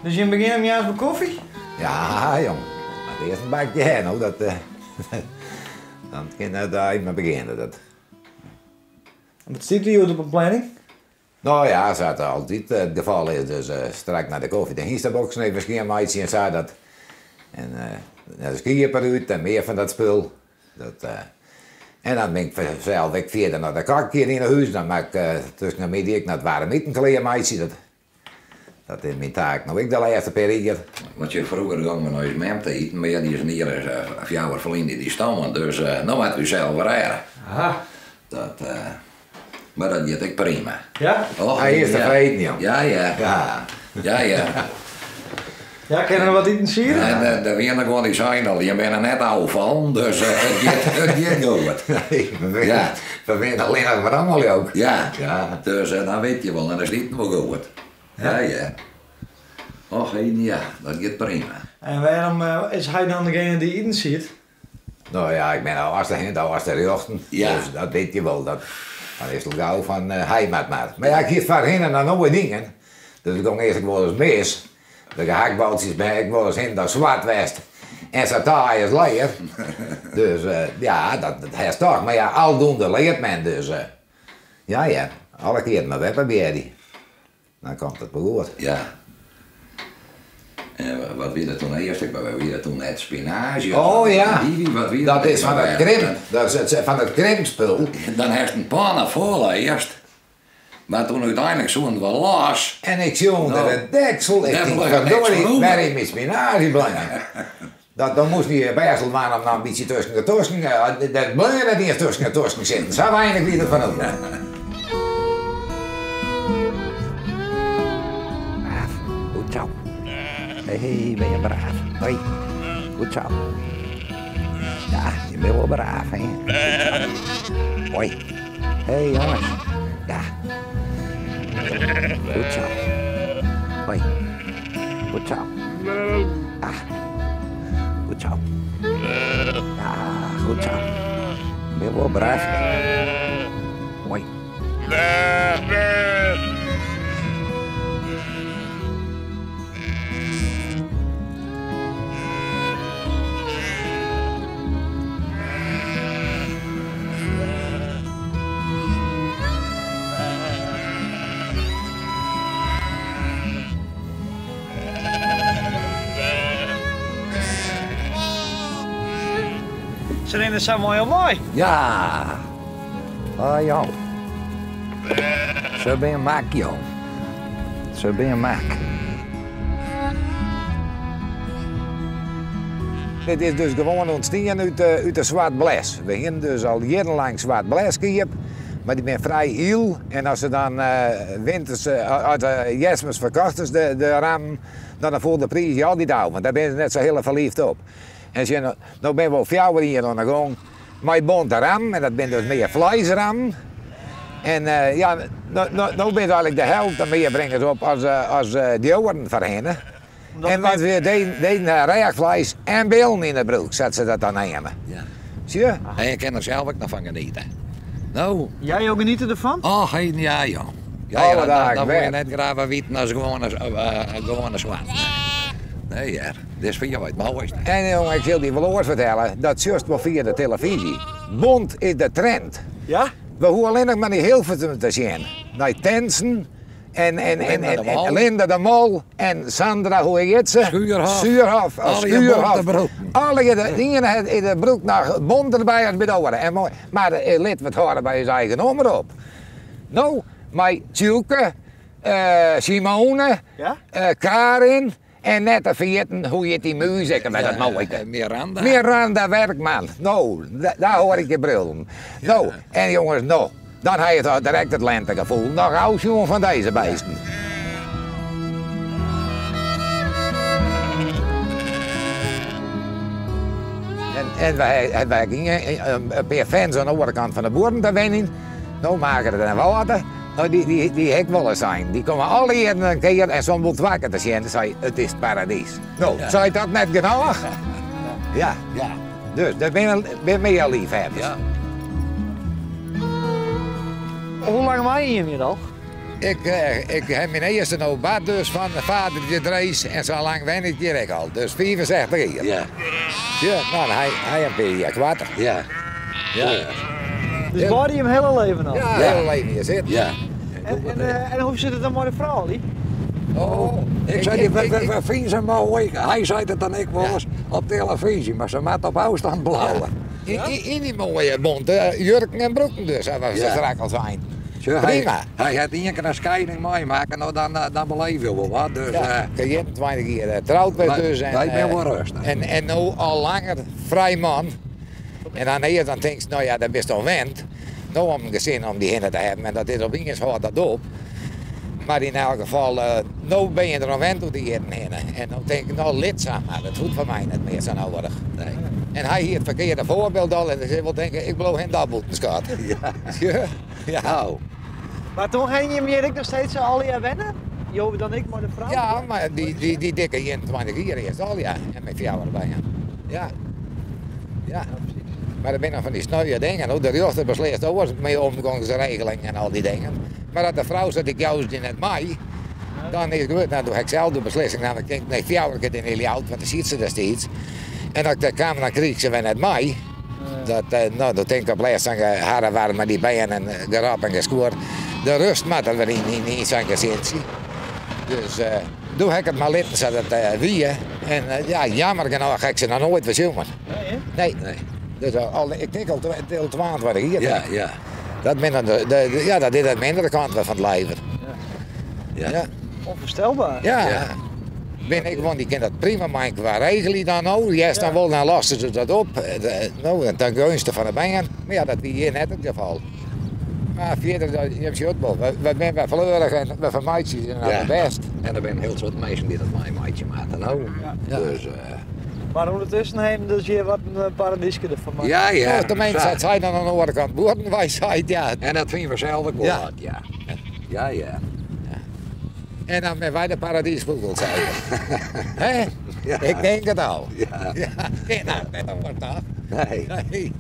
Dus jim begjinne moarns mei kofje? Ja, jong. Moat earst in bakje ha, no. Dat, dan kin de dei mar begjinne. Dat. En wat stiet der hjoed op 'e planning? No ja, sa't altyd it gefal is, dus strak nei de kofje de hynsteboksen even skjinmeitsje en sa. Dat, en de skiep derút en mear fan dat spul. Dat, en dan bin ik fansels ek fierder nei de kok hjir yn 'e hûs. Dan moat ik tusken de middei ek noch it waarm iten klearmeitsje. Dat, dat is myn taak no ek de lêste pear jier. Want je froeger gongen we nei ús mem te iten, mar ja, dy is in jier as fjouwer ferlyn dy stoarn, dus no moatte we ússels rêde. Aha. Dat, mar dat giet ek prima. Ja? Och, Hy is tefreden, jong. Ja, ja. Ja. Ja, ja. Ja, kin er wat iten siede? En der wiene guon dy seinen al, jim binne net ôffallen, dus it giet, it giet goed. Nee, we binne, Ja. we binne allinnich mar allemaal leuk. Ja. Ja. Dus dan wit je wol, en dan is it iten wol goed. Ja, ja. Och, heden ja, dat giet prima. En wêrom is hy dan degene dy't iten siedt? No ja, ik bin de âldste, hè, de âldste rjochten. Ja. Dus dat wit je wol. Dat, dan is it al gau fan hy moat mar. Mar ja, ik hie it foarhinne noch noait dien. Dus it gong earst ek wolris mis. De gehaktbaltsjes binne ek wolris hin dan swart west en sa taai as lear. Dus ja, dat hast toch. Mar ja, aldoende leart men dus. Ja hear, alle kearen mar wer probearje. Dan komt it wol goed. Ja. En wat wie dat toen earst ek? Wie dat toen net spinaazje? Oh ja. Wat wie dat? Is fan it krimp. Dat is fan it krimpspul. Dan hast in panne fol earst. Mar toen úteinlik soenen we los. En ik sjoch ûnder it deksel, ik tink verdorie, wêr is myn spinaazje bleaun? Dat, dan moast dy bêst dwaan om noch in bytsje tusken de tosken, dat bleau net iens tusken de tosken sitten, sa weinich wie der fan oer. Braaf, goed zo. Hé, ben je braaf. Hoi, goed zo. Ja, je bent wel braaf, hè. Goed zo. Hoi. Hé, jongens. Ja. Goed zo. Hoi. Goed zo. Ja. Goed zo. Ja, goed zo. Ben je wel braaf. Hoi. Se rinne sa moai al mei. Ja. Oh jong. Se binne mak, jong. Se binne mak. Dit is dus gewoan ûntstien út de swart bles. We hienen dus al jierrenlang swart bleskiep, mar dy binne frij iel. En as se dan winters, as de hjerstmis ferkochten se de rammen, dan foel de priis altyd ôf, want dêr binne se net sa hiele ferliefd op. En sjen, no binne we al 4 jier oan de gong mei bonte rammen, en dat binne dus mear fleisrammen. En ja, no binne se eigenlik de helte mear bringe se op as de oaren foarhinne. En wat we deden rêchfleis en billen yn de broek, sa't se dat dan neame. Ja. Sjoch. En je kinne der sels ek noch fan geniete. No. Ja, jo geniete derfan? Och, heden ja, joh. Ja, Alle ja, dagen dan wol je wer. net graach wer witen as gewoane swart. Nee hear, dit is fierwei it moaiste. En jonge, ik sil dy wol oars fertelle, dat sjochst wol fia de telefyzje. Bont is de trend. Ja? We hoege allinnich mar nei Hilversum te sjen. Nei Tensen en Linda de Mol. Linda de Mol en Sandra, hoe hjit se? Schuurhof. Schuurhof, of Allegear Schuurhof. bonte broeken. Allegear, de iene hat is de broek noch bonter by as by de oare. En moai, mar lit we it hâlde by ús eigen omrop. No, mei Tjoeke, Simone, Ja? Karin en net te ferjitten, hoe hjit dy muus ek alwer, dat moaike? Miranda. Miranda Werkman. No, daar hoor ik je brullen. No, en jongens, no, dan ha je toch direkt it lentegefoel. Noch ôfsjoen fan dizze beesten. En wy gingen in pear fans oan de oare kant fan de buorren te wenjen. No makke it in wâlde. No, dy ha ik wolris sein. Dy komme alle jierren in kear en soms wol twa kear te sjen. Sei, it is paradys. No, Ja. seit dat net genôch? Ja. Ja. Dus, der binne mear liefhebbers. Ja. Hoe lang meie jim hjir al? Ik, ik ha myn earste no bard dus fan vadertje Drees en sa lang wen ik hjir ek al. Dus 65 jier. Ja. Ja, nou, hy, hy in pear jier koarter. Ja. Ja. Dus beide jim hiele leven al? Ja, hiele leven hjir sitten. Ja. En hoe sit it dan mei de froulju? Oh, Ik sei, we fine se moai. Hy seit it dan ek wolris op televyzje, mar se moat op ôfstân bliuwe. Yn dy moaie bonte jurken en broeken dus, sa we straks al seinen. Prima. Hy hat ien kear in skieding meimakke, no dan, dan beleef je wol wat. Dus, ja, ik 21 jier troud west dus. En, wy binne wol rêstich. En no al langer frij man. En dan earst dan tinkst, no ja, dêr bist oan wend. No om in gesin om dy hinne te hawwen en dat is opiens hâldt dat op. Mar yn elk gefal, no bin je der oan wend oer de jierren hinne. En no tink ik, no lit sa mar, dat hoecht foar my net mear sa noadich. Nee. En hy hie it ferkearde foarbyld al en dus ik wol tinke, ik bliuw him dan bûten skot. Ja. Ja. Ja. Nou. Mar toen ha jim hjir ek noch steeds allegear wenne? Jo dan ek mei de frou? Ja, mar dy, dy dikke 21 jier earst al, ja. En mei fjouwer bern. Ja. Ja. Mar der binne noch fan dy sneue dingen. Hoe de rjochter beslist oars mei omgongsregeling en al dy dingen. Mar as de frou seit ik jou dy net mei, dan is it goed. Nou, doe ha ik sels de beslissing naam. Ik tink, nee, fjouwer kear yn Ljouwert, want dan siet se destiids. En as ik dêr kaam, dan krige ik se wer net mei. Dat, no, doe tink ik op lêst sa'n geharrewar mei dy bern en gerop en geskuor. De rust moat der wer yn, yn sa'n gesintsje. Dus doe ha ik it mar litten sa't it wie. En ja, jammer genôch ha ik se noch noait wer sjoen. Nee, hè? Nee. Dus al, ik tink al 22 jier. Ja, ja. Dat binne de, ja, dat is de mindere kant wer fan it leven. Ja. Ja. Onvoorstelbaar. Ja. Ja. Bin ik, want die kin dat prima mei qua regelje dan no. Earst dan wol, dan losten se dat op. No, en ten gunste fan de bern. Mar ja, dat wie hjir net it gefal. Mar fierder, jim sjogge it wol. We binne wer fleurich en we fermeitsje se noch it bêst. En der binne in hiel soad minsken dy't dat meimeitsje moatte no. Ja. Dus, Mar ûndertusken ha jim dus hjir wat in paradyske derfan makke. Ja, ja. No, teminsten, Sa. dat sei dan oan de oare kant buorren, wy seit ja. En dat fine we sels ek wol Ja. wat, ja. Ja, ja. En dan binne wy de paradysfûgels, sei er. Hè? Ja. Ik denk it al. Ja. Ja, kin net oars toch? Nee. Nee.